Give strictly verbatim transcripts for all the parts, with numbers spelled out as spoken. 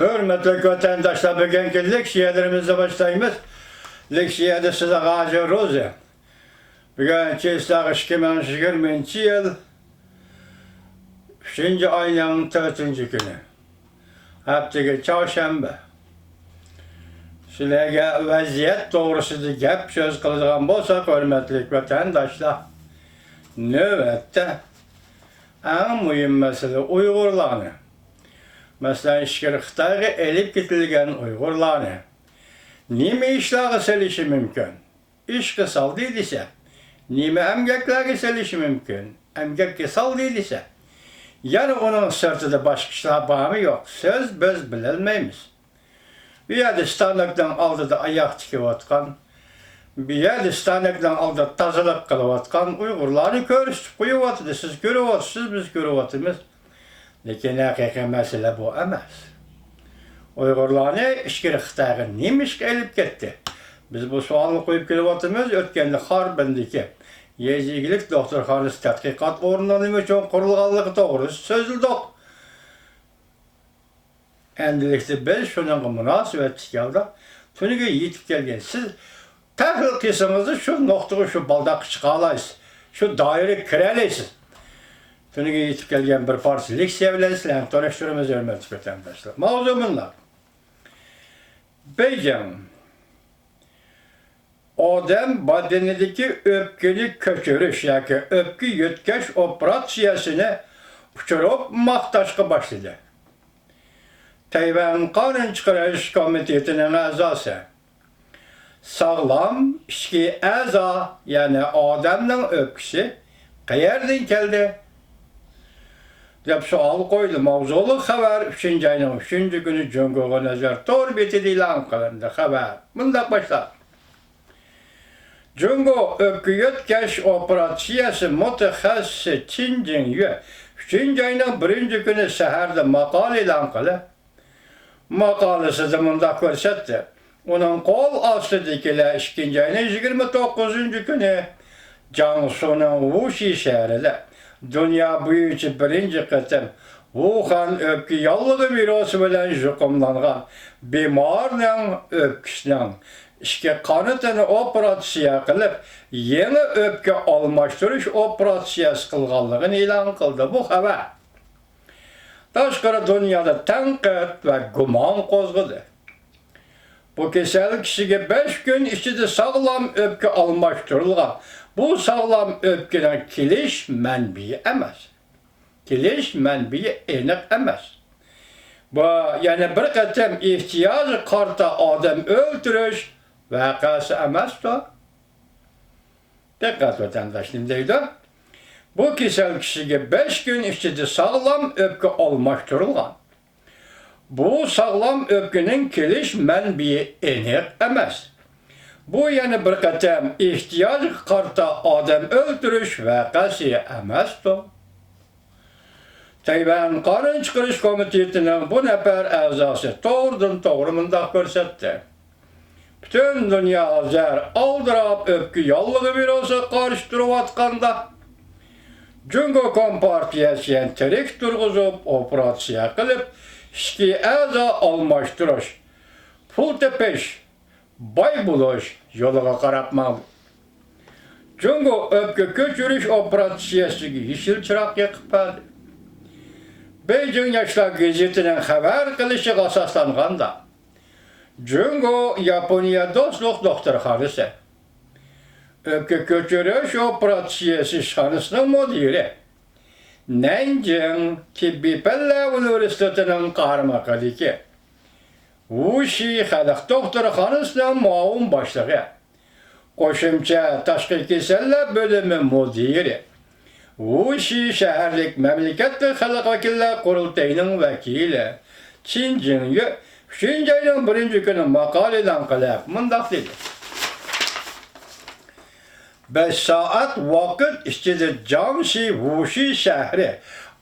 ھۆرمەتلىك ۋەتەنداشلار، بۈگۈنكى لېكسىيەلىرىمىزنى باشلايمىز. لېكسىيەدە سىزگە ھازىر روزى. بۈگۈن چېسلاق ئىككى مىڭ يىگىرمىنچى يىل ئۈچىنچى ئاينىڭ تۆتىنچى كۈنى. ھەپتىگە چارشەنبە. سىلەرگە ۋەزىيەت توغرىسىدا گەپ سۆز قىلىدىغان بولساق، ھۆرمەتلىك ۋەتەنداشلار، نۆۋەتتە ئەڭ مۇھىم مەسىلە ئۇيغۇرلارنى، مەسىلەن، ئىچكىرى خىتايغا ئېلىپ كېتىلگەن ئۇيغۇرلارنى نېمە ئىشلارغا سېلىشى مۇمكىن؟ ئىشقا سالدى دېسە، نېمە ئەمگەكلەرگە سېلىشى مۇمكىن؟ ئەمگەككە سالدى دېسە، يەنە ئۇنىڭ سىرتىدا باشقا ئىشلار بارمۇ يوق؟ سىز، بىز بىلەلمەيمىز. بۇ يەردە ستانوكنىڭ ئالدىدا ئاياغ تىكىۋاتقان، بۇ يەردە ستانوكنىڭ ئالدىدا تازىلىق قىلىۋاتقان ئۇيغۇرلارنى كۆرسىتىپ قويۇۋاتىدۇ. سىز كۆرۈۋاتىسىز، بىز كۆرۈۋاتىمىز. لېكىن ھەقىقىي مەسىلە بۇ ئەمەس. ئۇيغۇرلارنى ئىچكىرى خىتايغا نېمە ئىشقا ئېلىپ كەتتى؟ بىز بۇ سوئالنى قويۇپ كېلىۋاتىمىز. ئۆتكەندە خاربىندىكى يېزا ئىگىلىك دوختۇرخانىسى تەتقىقات ئورنىنىڭ نېمە ئۈچۈن قۇرۇلغانلىقى توغرىسىدا سۆزلىدۇق. ئەمدىلىكتە بىز شۇنىڭغا مۇناسىۋەتلىك ھالدا تۈنۈگۈن يېتىپ كەلگەن، سىز تەھلىل قىلسىڭىزلا شۇ نۇقتىغا، شۇ بالداققا چىقالايسىز، شۇ دائىرىگە كىرەلەيسىز. تۈنۈگۈن يېتىپ كەلگەن بىر پارچە لېكسىيە بىلەن سىلەرنى تونۇشتۇرىمىز، ھۆرمەتلىك ۋەتەنداشلار. ماۋزۇ مۇنداق. بېيجىڭ. ئادەم بەدىنىدىكى ئۆپكىنى كۆچۈرۈش ياكى ئۆپكە يۆتكەش ئوپېراتسىيەسىنى ئۇچۇرۇپ ماختاشقا باشلىدى. تەيۋەن قانۇن چىقىرىش كومىتېتىنىڭ ئەزاسى، ساغلام ئىچكى ئەزا، يەنى ئادەمنىڭ ئۆپكىسى قەيەردىن كەلدى؟ دەپ سوئال قويدى. ماۋزۇلۇق خەۋەر ئۈچىنچى ئاينىڭ ئۈچىنچى كۈنى جۇڭگوغا نەزەر تور بېتىدە ئېلان قىلىندى. خەۋەر مۇنداق باشلانغان. جۇڭگو ئۆپكە يۆتكەش ئوپېراتسىيەسى مۇتەخەسسىسى چىن جىڭيۈ ئۈچىنچى ئاينىڭ بىرىنچى كۈنى سەھەردە ماقالە ئېلان قىلىپ، ماقالىسىدە مۇنداق كۆرسەتتى: ئۇنىڭ قول ئاستىدىكىلەر ئىككىنچى ئاينىڭ يىگىرمە توققۇزىنچى كۈنى جياڭسۇنىڭ ۋۇشى شەھىرىدە دۇنيا بويىچە بىرىنچى قېتىم ۋۇخەن ئۆپكە ياللۇغى ۋىرۇسى بىلەن يۇقۇملانغان بىمارنىڭ ئۆپكىسىنىڭ ئىچكى قانىتىنى ئوپېراتسىيە قىلىپ، يېڭى ئۆپكە ئالماشتۇرۇش ئوپېراتسىيەسى قىلغانلىقىنى ئېلان قىلدى. بۇ خەۋەر تاشقىرى دۇنيادا تەنقىد ۋە گۇمان قوزغىدى. بۇ كېسەل كىشىگە بەش كۈن ئىچىدە ساغلام ئۆپكە ئالماشتۇرۇلغان. بۇ ساغلام ئۆپكىنىڭ كېلىش مەنبىيى ئەمەس. كېلىش مەنبىيى ئېنىق ئەمەس. بۇ يەنە بىر قېتىم ئېھتىياجغا قارىتا ئادەم ئۆلتۈرۈش ۋەقەسى ئەمەستۇ؟ دىققەت، ۋەتەنداش نېمە دەيدۇ؟ بۇ كېسەل كىشىگە بەش كۈن ئىچىدە ساغلام ئۆپكە ئالماشتۇرۇلغان. بۇ ساغلام ئۆپكىنىڭ كېلىش مەنبىيى ئېنىق ئەمەس. بۇ يەنە بىر قېتىم ئېھتىياجغا قارىتا ئادەم ئۆلتۈرۈش ۋەقەسى ئەمەستۇ؟ تەيۋەن قانۇن چىقىرىش كومىتېتىنىڭ بۇ نەپەر ئەزاسى توغرىدىن توغرا مۇنداق كۆرسەتتى: پۈتۈن دۇنيا ھازىر ئالدىراپ ئۆپكە ياللۇغى ۋىرۇسىغا قارشى تۇرۇۋاتقاندا، جۇڭگو كومپارتىيەسى يەنە تىرىك تۇرغۇزۇپ، ئوپېراتسىيە قىلىپ، ئىچكى ئەزا ئالماشتۇرۇش، پۇل تېپىش، باي بولۇش يولىغا قاراپ ماڭدى. جۇڭگو ئۆپكە كۆچۈرۈش ئوپېراتسىيەسىگە يېشىل چىراغ يېقىپ بەردى. بېيجىڭ ياشلار گېزىتىنىڭ خەۋەر قىلىشىغا ئاساسلانغاندا، جۇڭگو ياپونىيە دوستلۇق دوختۇرخانىسى ئۆپكە كۆچۈرۈش ئوپېراتسىيەسى ئىشخانىسىنىڭ مۇدىرى، نەنجىڭ تېببىي پەنلەر ئۇنىۋېرسىتېتىنىڭ قارمىقىدىكى ۋۇشى خەلق دوختۇرخانىسىنىڭ مۇئاۋىن باشلىقى، قوشۇمچە تاشقى كېسەللەر بۆلۈمى مۇدىرى، ۋۇشى شەھەرلىك مەملىكەتلىك خەلق ۋەكىللەر قۇرۇلتىيىنىڭ ۋەكىلى چىن جىڭيۈ ئۈچىنچى ئاينىڭ بىرىنچى كۈنى ماقالە ئېلان قىلىپ مۇنداق دېدى: بەش سائەت ۋاقىت ئىچىدە جياڭشى ۋۇشى شەھىرى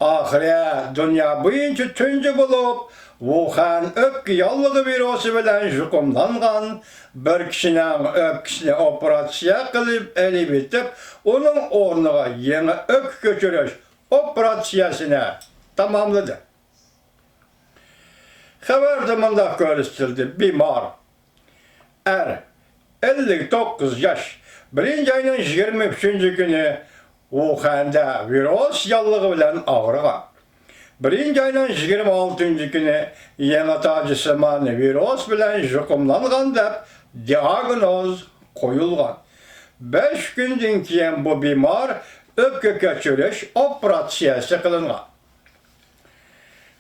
ئاخىرى دۇنيا بويىچە تۇنجى بولۇپ، ۋۇخەن ئۆپكە ياللۇغى ۋىرۇسى بىلەن يۇقۇملانغان بىر كىشىنىڭ ئۆپكىسىنى ئوپېراتسىيە قىلىپ ئېلىۋېتىپ، ئۇنىڭ ئورنىغا يېڭى ئۆپكە كۆچۈرۈش ئوپېراتسىيەسىنى تاماملىدى. خەۋەردە مۇنداق كۆرسىتىلدى: بىمار ئەر، ئەللىك توققۇز ياش، بىرىنچى ئاينىڭ يىگىرمە ئۈچىنچى كۈنى ۋۇخەندە ۋىرۇس ياللۇغى بىلەن ئاغرىغان. بىرىنچى ئاينىڭ يىگىرمە ئالتىنچى كۈنى يېڭى تاجسىمان ۋىرۇس بىلەن يۇقۇملانغان دەپ دىئاگنوز قويۇلغان. بەش كۈندىن كېيىن بۇ بىمار ئۆپكە كۆچۈرۈش ئوپېراتسىيەسى قىلىنغان.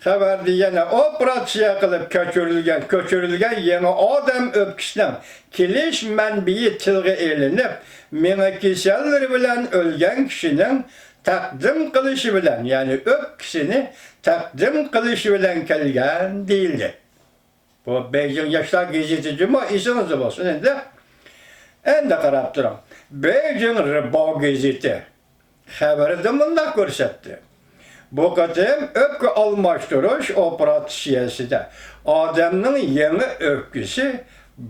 خەۋەردە يەنە ئوپېراتسىيە قىلىپ كۆچۈرۈلگەن، كۆچۈرۈلگەن يېڭى ئادەم ئۆپكىسىنىڭ كېلىش مەنبىيى تىلغا ئېلىنىپ، مېڭە كېسەللىرى بىلەن ئۆلگەن كىشىنىڭ تەقدىم قىلىشى بىلەن، يەنى ئۆپكىسىنى تەقدىم قىلىشى بىلەن كەلگەن دېيىلدى. بۇ بېيجىڭ ياشلار گېزىتى جۇمۇ، ئېسىڭىزدە بولسۇن ئەمدى. ئەمدى قاراپ تۇرۇڭ. بېيجىڭ رىباۋ گېزىتى خەۋىرىدە مۇنداق كۆرسەتتى: بۇ قېتىم ئۆپكە ئالماشتۇرۇش ئوپېراتسىيەسىدە ئادەمنىڭ يېڭى ئۆپكىسى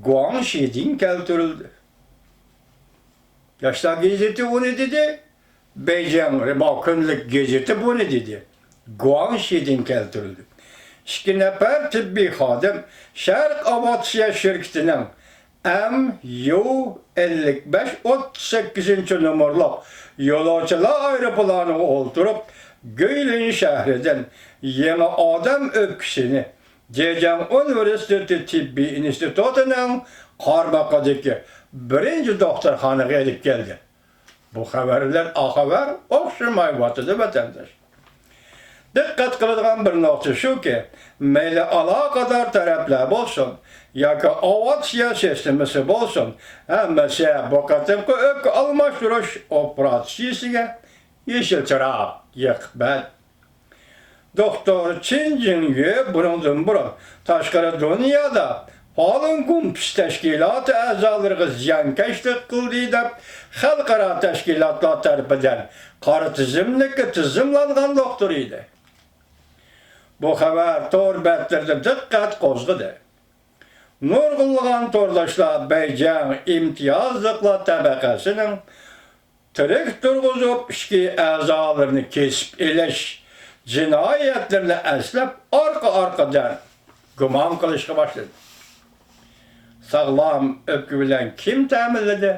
گۇاڭشىدىن كەلتۈرۈلدى. ياشلار گېزىتى ئۇنى دېدى، بېيجىڭ رىباۋ كۈنلۈك گېزىتى بۇنى دېدى. گۇاڭشىدىن كەلتۈرۈلدى. ئىككى نەپەر تېببىي خادىم شەرق ئاۋىئاتسىيە شىركىتىنىڭ ئەم يۇ ئەللىك بەش ئوتتۇز سەككىزىنچى نومۇرلۇق يولۇچىلار ئايروپىلانىغا ئولتۇرۇپ، گۇيلىن شەھىرىدىن يېڭى ئادەم ئۆپكىسىنى جېجياڭ ئۇنىۋېرسىتېتى تېببىي ئىنستىتۇتىنىڭ قارمىقىدىكى بىرىنچى دوختۇرخانىغا ئېلىپ كەلدى. بۇ خەۋەر بىلەن ئا خەۋەر ئوخشىمايۋاتىدۇ، ۋەتەنداش. دىققەت قىلىدىغان بىر نۇقتا شۇكى، مەيلى ئالاقىدار تەرەپلەر بولسۇن ياكى ئاۋىئاتسىيە سىستېمىسى بولسۇن، ھەممىسى بۇ قېتىمقى ئۆپكە ئالماشتۇرۇش ئوپېراتسىيىسىگە يېشىل چىراغ يېقىپ بەردى. دوختۇر چىن جىڭيۈ بۇنىڭدىن بۇرۇن تاشقىرى دۇنيادا پالۇن گۇمپىس تەشكىلاتى ئەزالىرىغا زىيانكەشلىك قىلدى دەپ، خەلقئارا تەشكىلاتلار تەرىپىدىن قارا تىزىملىككە تىزىملانغان دوختۇر ئىدى. بۇ خەۋەر تور بەتلىرىدە دىققەت قوزغىدى. نۇرغۇنلىغان تورداشلار بېيجىڭ ئىمتىيازلىقلار تەبەقەسىنىڭ تىرىك تۇرغۇزۇپ، ئىچكى ئەزالىرىنى كېسىپ ئېلىش جىنايەتلىرىنى ئەسلەپ، ئارقا-ئارقىدىن گۇمان قىلىشقا باشلىدى. ساغلام ئۆپكە بىلەن كىم تەمىنلىدى؟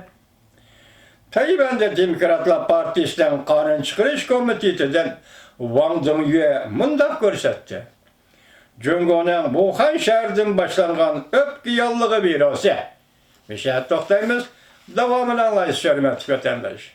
تەيۋەندە دېموكراتلار پارتىيىسىنىڭ قانۇن چىقىرىش كومىتېتىدىن ۋاڭ دېڭيۈ مۇنداق كۆرسەتتى: جۇڭگونىڭ ۋۇخەن شەھىرىدىن باشلانغان ئۆپكە ياللۇغى ۋىرۇسى. مۇشۇ يەردە توختايمىز. داۋامىنى ئاڭلايسىز، ھۆرمەتلىك ۋەتەنداش.